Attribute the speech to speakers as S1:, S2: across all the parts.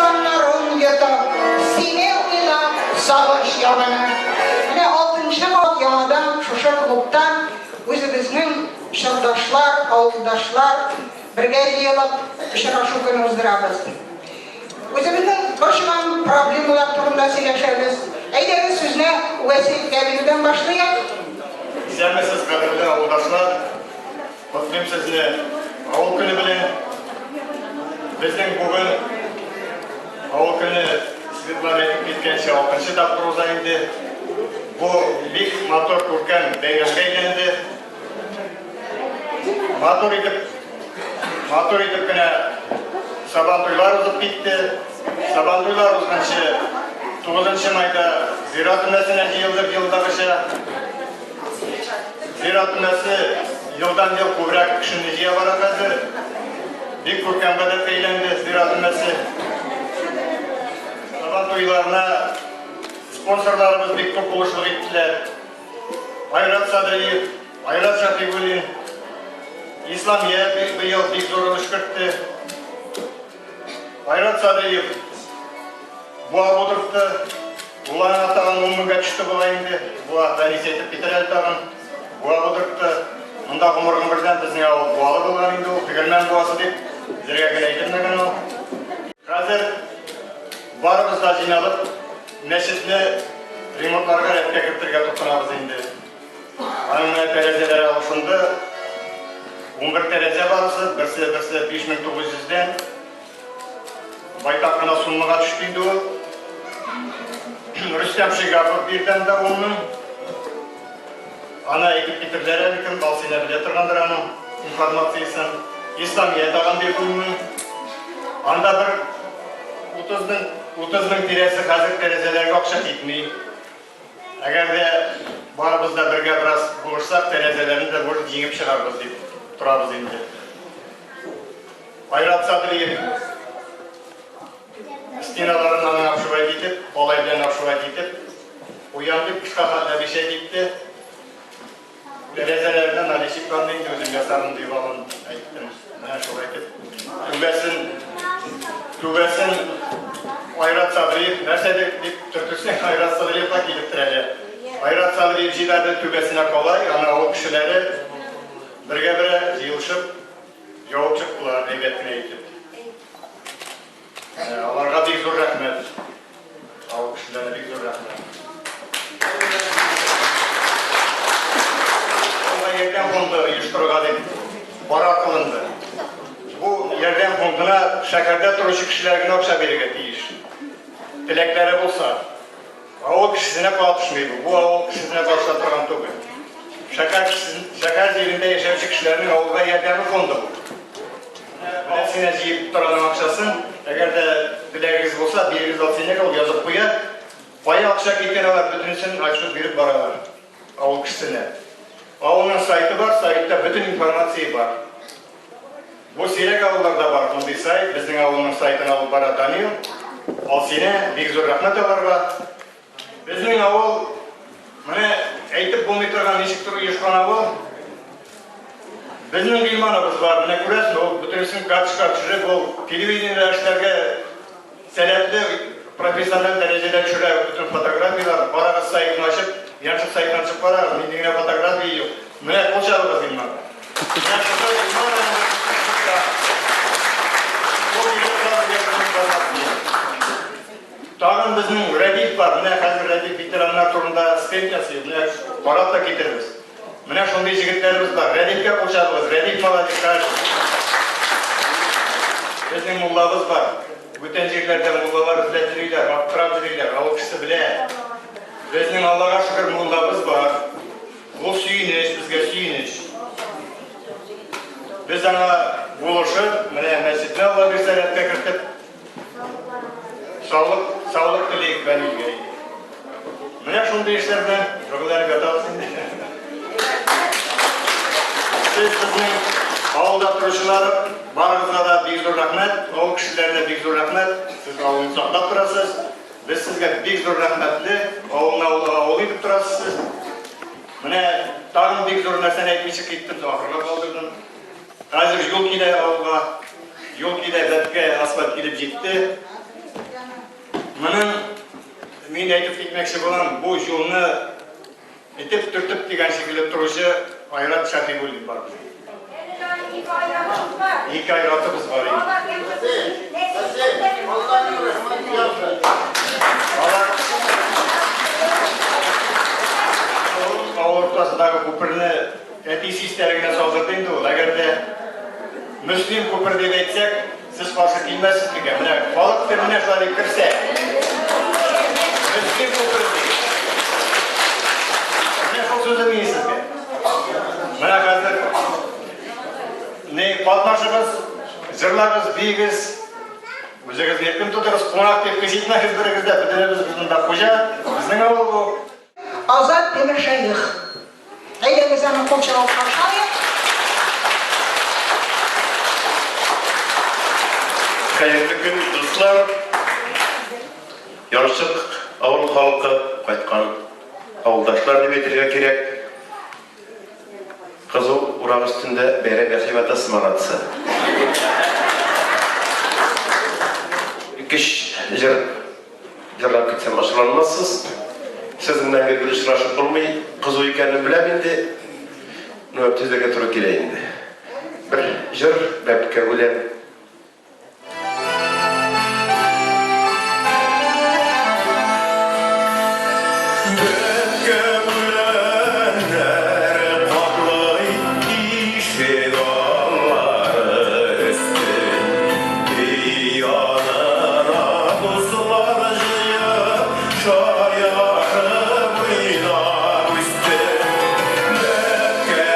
S1: Тусаннарын йотып, сине уйлап, сагыш ягына. Менә алтынчы кат яңадан шушы клубта үзебезнең чордашлар, авылдашлар бергә җыелып, очрашу көне уздырабыз. Үзебезнең борчыган проблемалар турында сөйләшәбез. Әйдәгез, сүзне Вәсил Кәбирдән башлыйк.
S2: Исәнмесез, кадерле авылдашлар! Котлыйм сезне Авыл көне белән. Безнең бүген Авыл көне Светлана әйтеп киткәнчә алтынчы тапкыр уза инде. Бу бик матур, күркәм бәйрәмгә әйләнде. Матур итеп, матур итеп кенә Сабантуйлар узып китте. Сабантуйлар узганчы 9 майда зират өмәсенә җыелдык елдагыча. Зират өмәсе елдан-ел күбрәк кешене җыя бара хәзер. Бик күркәм гадәткә әйләнде зират өмәсе. Сабан туйларына спонсорларыбыз бик күп булышлык иттеләр. Айрат Садриев, Айрат Шәфигуллин, Исламия быел бик зур өлеш кертте. Айрат Садриев буа будыртты. Булана тагын 10 меңгә төште була инде. Буа Данис әйтеп китер әле тагын. Буа будыртты. Монда гомер-гомердән безнең авыл буалы булган инде ул, тегермән буасы дип зергә генә әйтелмәгән ул. Хәзер барыбыз да җыйналып, мәчетне ремонтларга рәткә кертергә тотынабыз инде. Аның менә тәрәзәләре алышынды. 11 тәрәзә барысы, берсе берсе 5900 дән. Байтак кына суммага төште инде ул. Рөстәм Шигапов бирде анда 10 мең. Аны әйтеп китерделәр әле кем, Алсинә белә торгандыр аның информациясен. Исламия тагын бирде 10 мең. Анда бер 30 мең, 30 мең тирәсе хәзер тәрәзәләргә акча китми. Әгәр дә барыбыз да бергә бераз булышсак, тәрәзәләрне дә может җиңеп чыгарбыз дип торабыз инде. Айрат Садриев стеналарын аның обшивать итеп, калай белән обшивать итеп, куям дип кышка хәтле обещать итте. Тәрәзәләренә наличникларны инде үзем ясармын дип алын әйттем. Менә шулай итеп. Түбәсен, түбәсен Айрат Садриев нәрсә дип, дип төртелсәң, Айрат Садриевка килеп терәлә. Айрат Садриев җибәрде түбәсенә калай, аны авыл кешеләре бергә-бергә җыелышып җавып чыктылар, әйбәт кенә итеп. Аларга бик зур рәхмәт. Авыл кешеләренә бик зур рәхмәт. Авылга ярдәм фонды оештырырга дип карар кылынды. Бу ярдәм фондына шәһәрдә торучы кешеләр генә акча бирергә тиеш. Теләкләре булса. Авыл кешесенә катышмый бу. Бу авыл кешесенә катыша торган түгел. Шәһәр кешесен, шәһәр җирендә яшәүче кешеләрнең авылга ярдәме фонды бу. Алсинә җыеп тора аның акчасын. Әгәр дә теләгегез булса, бирегез Алсинәгә, ул язып куя. Кая акча киткән алар бөтенесен отчет биреп баралар авыл кешесенә. Авылның сайты бар, сайтта бөтен информация бар. Бу сирәк авылларда бар мондый сайт. Безнең авылның сайтын алып бара Данил. Алсинә, бик зур рәхмәт аларга. Безнең авыл, менә әйтеп булмый торган ничектер оешкан авыл. Безнең Гыйльманыбыз бар, менә күрәсең, ул бөтенесен карточка төшереп, ул телевидениедә эшләргә сәләтле, профессиональ дәрәҗәдә төшерә бөтен фотографияләр. Карагыз сайтын ачып, Яншык сайтын ачып карагыз, нинди генә фотография юк. Менә кул чабыгыз Гыйльманга. Менә шушы Гыйльман Тагын безнең Рәдиф бар. Менә хәзер Рәдиф ветераннар турында стенд ясый. Менә карап та китербез. Менә шундый җегетләребез бар. Рәдифкә кул чабыгыз. Рәдиф молодец. Безнең муллабыз бар. Бүтән җирләрдә муллалар эзләп йөриләр, аптырап йөриләр. Авыл кешесе белә. Безнең Аллага шөкер муллабыз бар. Ул сөенеч, безгә сөенеч. Без аңа булышып, менә мәчетне Алла бирсә рәткә кертеп, Саулык, саулык телик Вәлигә. Менә шундый эшләр белән шөгыльләнеп ятабыз инде. Сез безнең авылда торучылар, барыгызга да бик зур рәхмәт, авыл кешеләренә бик зур рәхмәт. Сез авылны саклап торасыз. Без сезгә бик зур рәхмәтле, авылны авыл, авыл итеп торасыз сез. Менә тагын бик зур нәрсәне әйтмичә киттем, ахырга калдырдым. Хәзер юл килә авылга. Юл килә, бәбкә асфальт килеп җитте. Моның мин әйтеп китмәкче булам, бу юлны этеп-төртеп дигән шикелле торучы Айрат Шәфигуллин бар безнең. Ике Айратыбыз бар инде. Алар авыл уртасындагы күперне әтисе истәлегенә салдырды инде ул. Әгәр дә Мөслим күпер дип әйтсәк, сез каршы килмәссез микән? Менә халык теленә шулай дип керсә. Мөслим күпер дип. Менә шул сүзем мин сезгә. Менә хәзер не катнашыгыз, җырлагыз, биегез, үзегезне иркен тотыгыз, кунак дип хис итмәгез берегез дә, бөтенебез без монда хуҗа, безнең авыл бу.
S1: Азат Тимершәех. Әйдәгез аны кул чабып каршы алыйк.
S3: Хәерле көн, дуслар! Ярчык авыл халкы, кайткан авылдашлар дип әйтергә кирәк. Кызу урак өстендә бәйрәм ясый ятасыз, молодцы. Ике-өч җыр Җырлап китсәм ачуланмассыз. Сезнең белән гел очрашып булмый. Кызу икәнен беләм инде. Ну, түзәргә туры килә инде. Бер җыр, бәбкә үләм. Бәбкә үләннәр каплый ишек аллары өстен. Өй янына дуслар җыеп, шаярып уйнап үсте. Бәбкә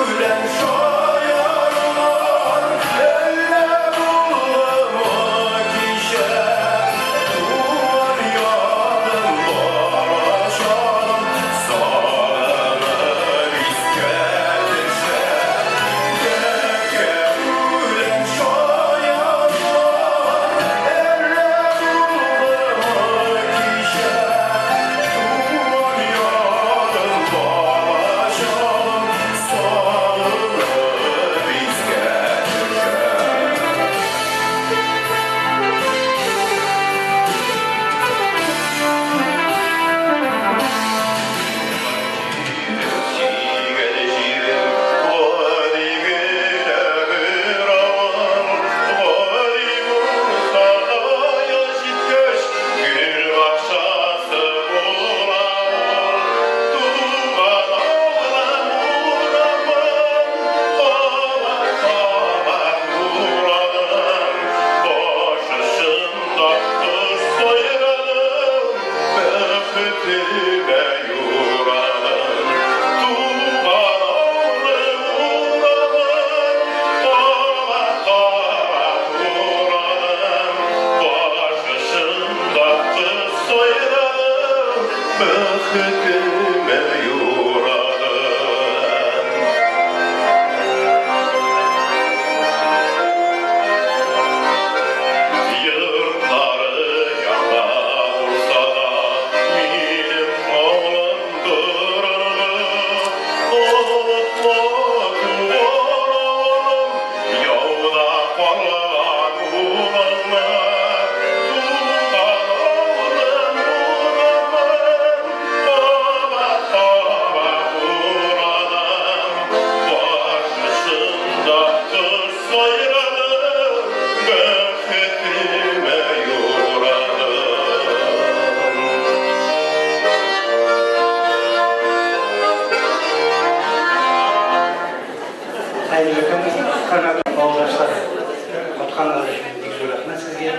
S3: үлән шаярулар, әллә булдымы кичә? Туган ягым, балачагым, сагынып искә төшә.
S4: Хәерле көн, хөрмәтле авылдашлар. Катканнар өчен бик зур рәхмәт сезгә.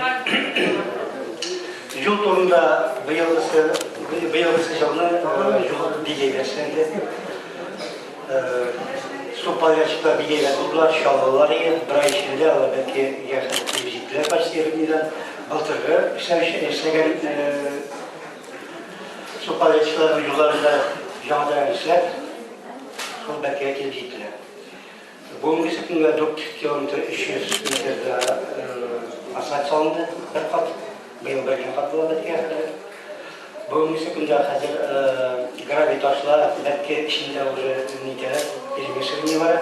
S4: Юл турында быелгысы быелгысы елны юл бик әйбәт эшләнде. Су подрядчиклар бик әйбәт булдылар, чаллылар иде. Бер ай эчендә алар бәлки хәтле килеп җиттеләр почти Руднидан. Былтыргы эшләүче эшләгән су подрядчикларның юлларын да яңадан эшләп, шул бәлкегә килеп җиттеләр. Бүгенге көнгә 4 километр 300 метрда асфальт салынды бер кат. Быел бер генә кат була бәлки хәзер. Бүгенге көндә хәзер гравий ташлар бәлки эчендә уже нитәләр, перемешивание бара.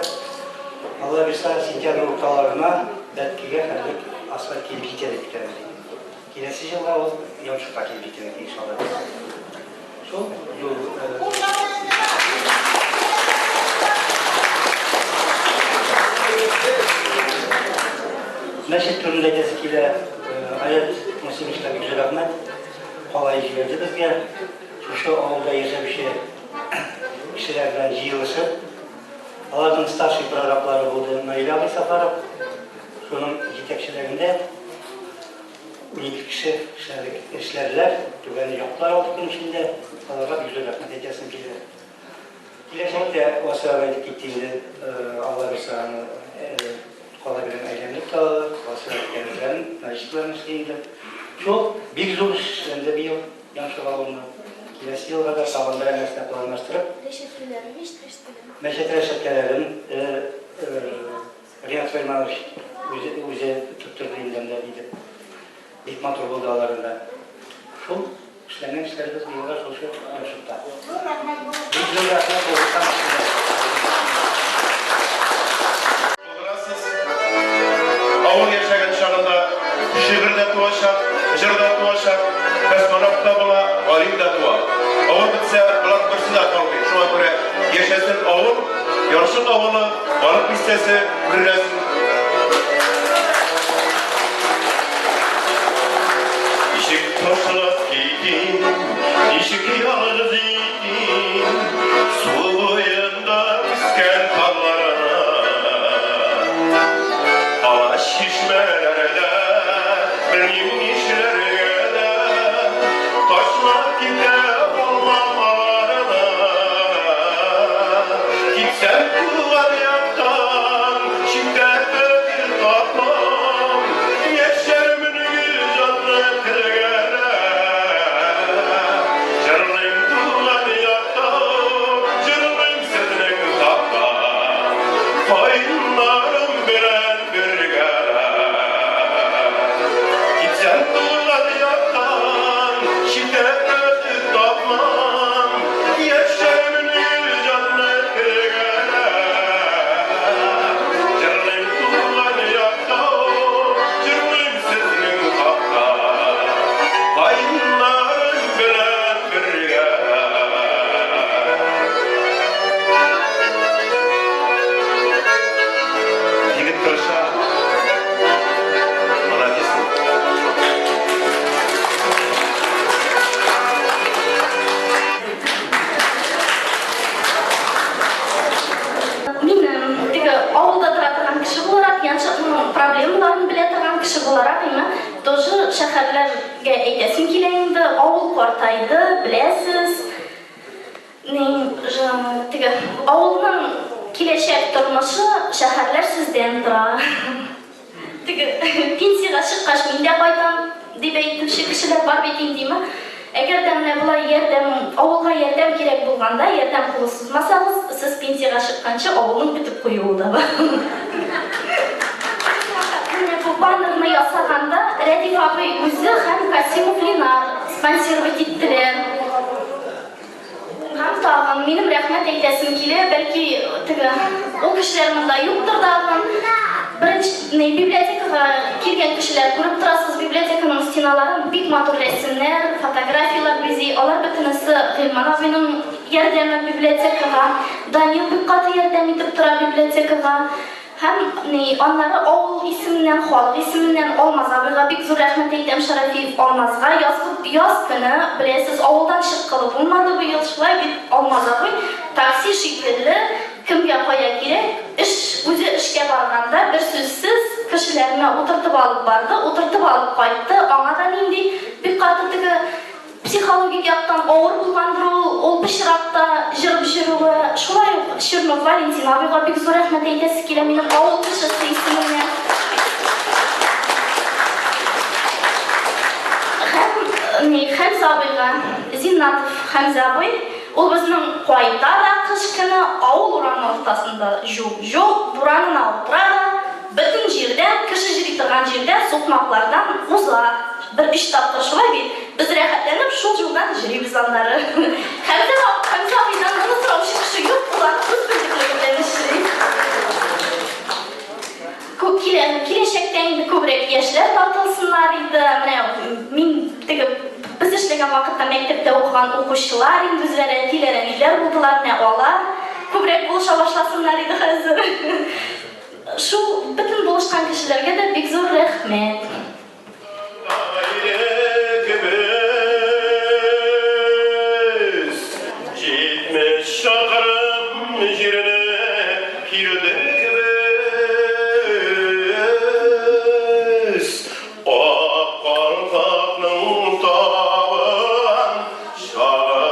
S4: Алла бирса, сентябрь урталарына бәлкигә хәзер асфальт килеп җитә дип көтәбез. Киләсе елга ул Янчыкка килеп җитәргә тиеш алар. Шул юл Мәчет турында әйтәсе килә. Аят Мусимовичка бик зур рәхмәт. Калай җибәрде безгә. Шушы авылда яшәүче кешеләр белән җыелышып, аларның старший прораблары булды Наил абый Сафаров. Шуның җитәкчелегендә 12 кеше эшләдек, эшләделәр. Түбәне яктылар алты көн эчендә. Аларга бик зур рәхмәт әйтәсем килә. Киләчәктә Васил абый әйтеп китте инде, Алла бирсә, аны кала белән әйләнеп тә алалар. Васил абый тәрәзәләрен, наличникларын эшли инде. Шул бик зур эш эшләнде быел Яншык авылында. Киләсе елга да тагын берәр нәрсә планлаштырып,
S5: Рәшәткәләрен җитештеләр.
S4: Мәчет рәшәткәләрен Ринат Сөләйманович үзе, үзе тоттырды инде анда, диде. Бик матур булды алары да. Шул эшләнгән эшләребез быелга шушы йорчыкта.
S1: Зур рәхмәт булсын.
S4: Бик зур рәхмәт булсын сезгә.
S3: Булдырасыз. Авыл яшәгән чагында шигырь дә туачак, җыр да туачак, космонавт та була, галим дә туа. Авыл бетсә, болар берсе дә калмый. Шуңа күрә яшәсен авыл, Ярчык авылы, Балык Бистәсе, гөрләсен. Ничек ташлап китим, ничек ялгыз итим, су буенда үскән талларны. Ала чишмәләрдә, белмим нишләргә дә, ташлап китә алмам аларны. Китсәм туган яктан, читтә бер тапмам, яшәрмен гел җанлы телгәрә. Җырлыйм туган якта, җырлыйм сезнең хакта, каеннарым белән бергә. Китсәм туган яктан, читтә бер тапмам, яшәрмен гел җанлы телгәрә. Җырлыйм туган якта, җырлыйм сезнең хакта, каеннарым белән бергә. Егет тырыша, молодец.
S5: Минем теге авылда тора торган кеше буларак, Янчыкның проблемаларын белә торган кеше буларак, имә, тоже шәһәрләргә әйтәсем килә инде, авыл картайды, беләсез. Ни, теге авылның киләчәк тормышы шәһәрләр сездән тора. Теге пенсиягә чыккач мин дә кайтам, дип әйтүче кешеләр бар бит инде, димә. Әгәр дә менә болай ярдәм, авылга ярдәм кирәк булганда, ярдәм кулы сузмасагыз, сез пенсиягә чыкканчы авылның бетеп куюы да бар. Менә бу баннерны ясаганда Рәдиф абый үзе һәм Касимов Ленар спонсировать иттеләр. Һәм тагын, минем рәхмәт әйтәсем килә, бәлки, теге, ул кешеләр монда юктыр тагын. Беренче, ни, библиотекага килгән кешеләр күреп торасыз, библиотеканың стеналарын бик матур рәсемнәр, фотографияләр бизи. Алар бөтенесе Гыйльман абыйның ярдәме библиотекага. Данил бик каты ярдәм итеп тора библиотекага. Һәм, ни, аннары авыл исеменнән, халык исеменнән Алмаз абыйга бик зур рәхмәт әйтәм, Шәрәфиев Алмазга. Язгы, яз көне, беләсез, авылдан чыккылы булмады быел, шулай бит, Алмаз абый, такси шикелле, кемгә кая кирәк, эш, үзе эшкә барганда, берсүзсез, кешеләрне утыртып алып барды, утыртып алып кайтты, аңа да нинди бик каты теге, Психологик яктан авыр булгандыр ул, ул пычракта җырып җөрүе. Шулай ук Чернов Валентин абыйга бик зур рәхмәт әйтәсе килә минем авыл кешесе исеменнән. Һәм ни, Хәмзә абыйга, Зиннатов Хәмзә абый, ул безнең кайта да кыш көне авыл урамы уртасында җук-җук буранына утыра да, Бөтен җирдән, кеше җөри торган җирдән, сукмаклардан уза. Бер өч тапкыр шулай бит. Без рәхәтләнеп шул юлдан җөрибез аннары. Хәмзә, Хәмзә абыйдан моны сораучы кеше юк, ул аны үз белдеклеге белән эшли. Күп килә, киләчәктә инде күбрәк яшьләр тартылсыннар иде. Менә мин. эшләгән вакытта мәктәптә укыган укучылар инде үзләре әтиләр, әниләр булдылар, менә алар күбрәк булыша башласыннар иде хәзер. Шул бөтен булышкан кешеләргә дә бик зур рәхмәт.
S3: Без 70 чакрым җирне килдек без. Ак калфакның табын чагы.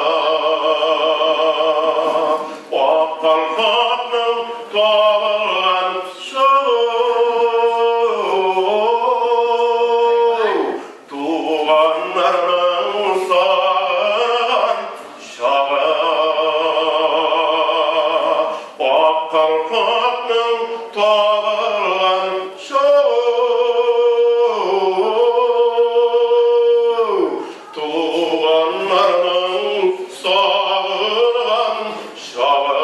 S3: Ак калфакның табылган чагы. Туганнарның сагынган чагы. Ак калфакның табылган чагы. Туганнарның сагынган чагы.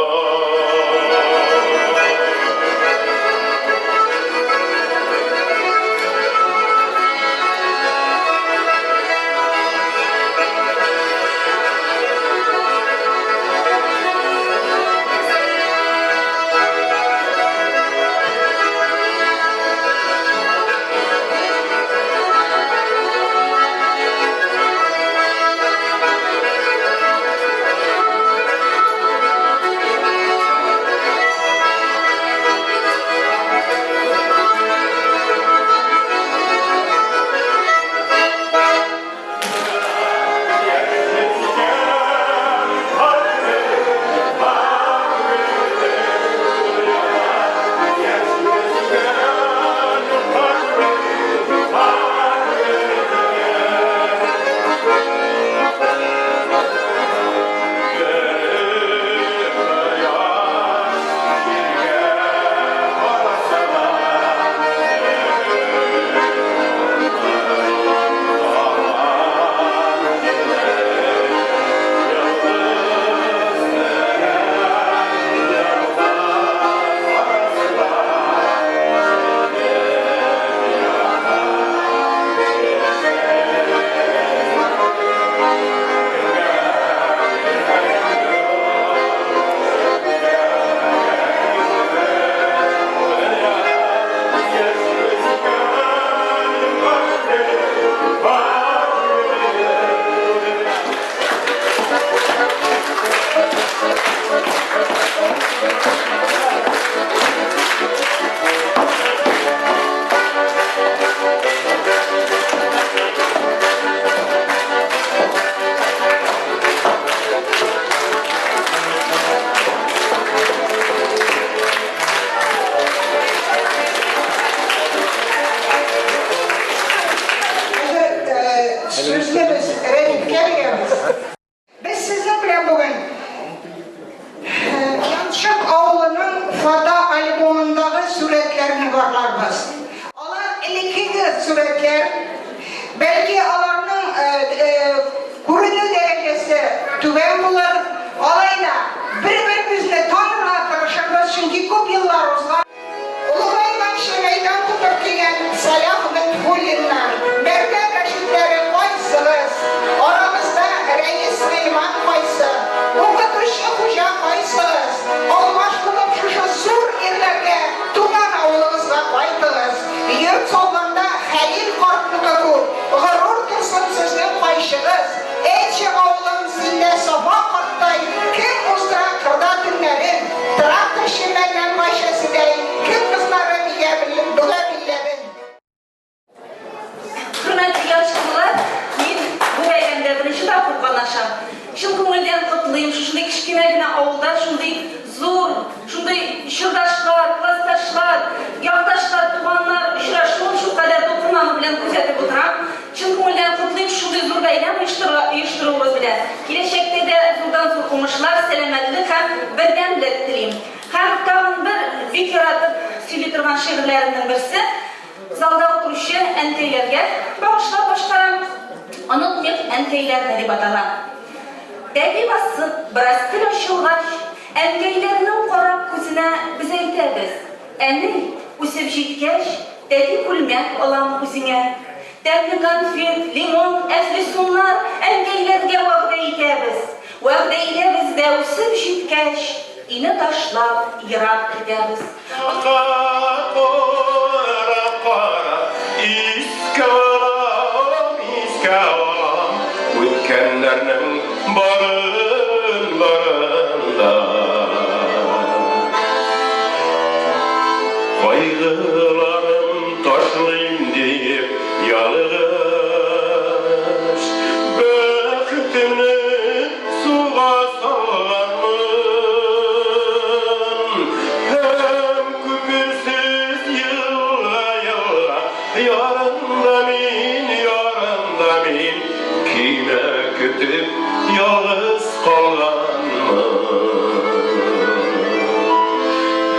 S1: Хәзер сүзне без Рәдифкә бирәбез. Без сезнең белән бүген Янчык авылының фотоальбомындагы сурәтләрне барларбыз. Алар элеккеге сурәтләр. Бәлки аларның күренү дәрәҗәсе түбән булыр. Алай да бер-беребезне танырга тырышырбыз, чөнки күп еллар узган. Олыгайганчы мәйдан тотып килгән Сәлах Нотфуллиннар, Мәрвә Рәшитләре кайсыгыз? Арагызда Рәис Гыйльман кайсы? Укытучы Хуҗа кайсыгыз? Алмаш булып шушы зур ирләргә туган авылыгызга кайтыгыз. Йорт салганда Хәлил картныкы күк, горур торсын сезнең кайчыгыз. Әйтче, авылым, синдә Сафа карттай кем уздыра кырда төннәрен, тракторчы Мәрьям Гайшәседәй кем кызлары бигә бөгә билләрен?
S6: Хөрмәтле язучылар, мин бу бәйрәмдә беренче тапкыр катнашам. Чын күңелдән котлыйм, шушындый кечкенә генә авылда шундый зур, шундый чордашлар, классташлар, якташлар, туганнар очрашуын шулкадәр дулкынлану белән күзәтеп утырам. Чын күңелдән котлыйм шундый зур бәйрәм оештыруыгыз белән. Киләчәктә дә зурдан-зур уңышлар, сәламәтлек һәм бердәмлек телим. Һәм тагын бер бик яратып сөйли торган шигырьләремнең берсе, залда утыручы әнкәйләргә багышлап башкарам, Онытмыйк әнкәйләрне дип атала. Бәби басып, бераз тел ачылгач, әнкәйләрнең карап күзенә без әйтәбез, Әни, үсеп җиткәч, тәти күлмәк алам үзеңә. Тәмле конфет, лимон, әфлисун. әфлисуннар әнкәйләргә вәгъдә итәбез. Вәгъдә итәбез дә үсеп җиткәч, өйне ташлап ерак китәбез.
S3: Кара-кара, искә алам, искә алам, үткәннәрнең барын, барын да. Кайгыларым ташлыйм диеп ялгыш, бәхетемне суга салганмын. Һәм күперсез елга, елга ярында мин, ярында мин, көймә көтеп ялгыз калганмын.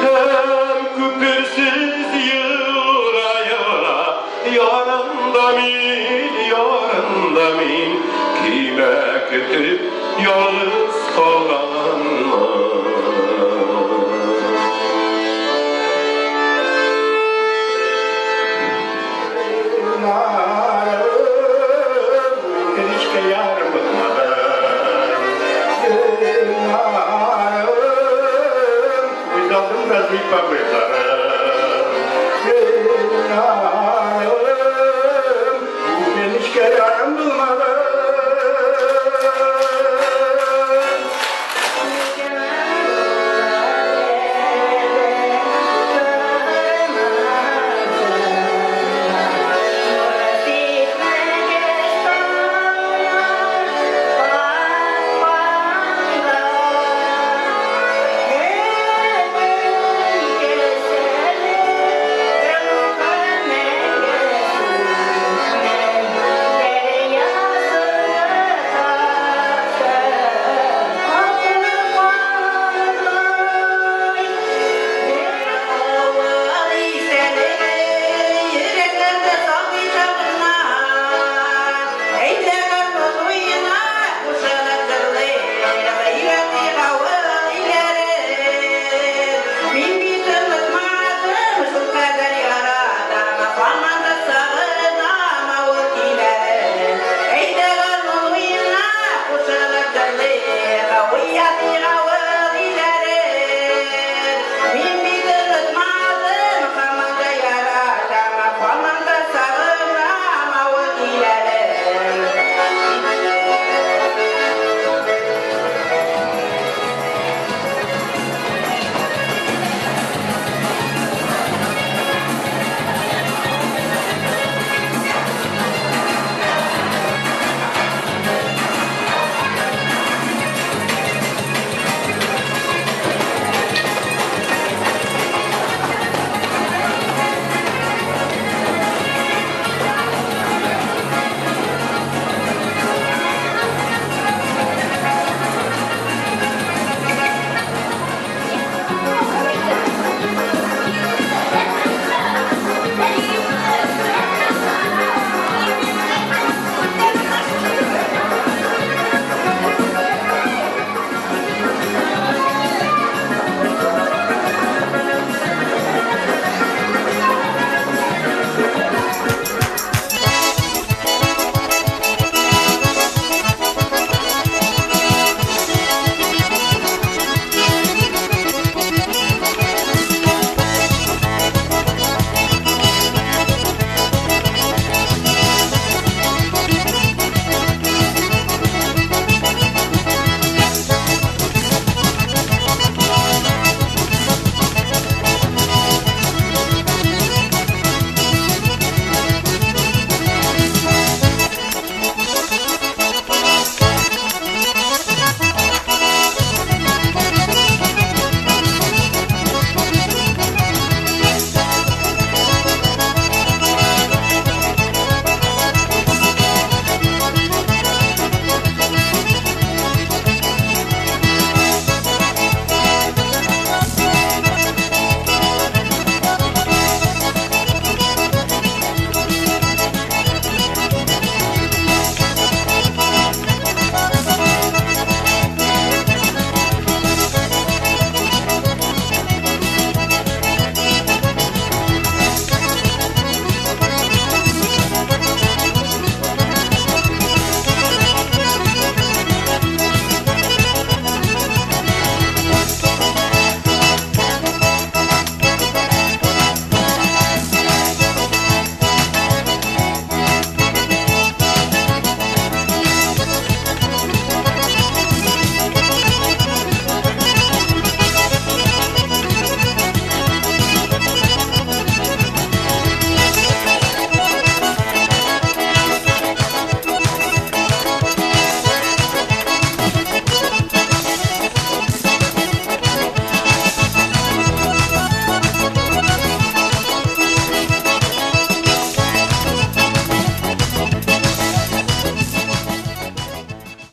S3: Һәм күперсез елга, елга ярында мин, ярында мин, көймә көтеп ялгыз калганмын.
S2: Yarım.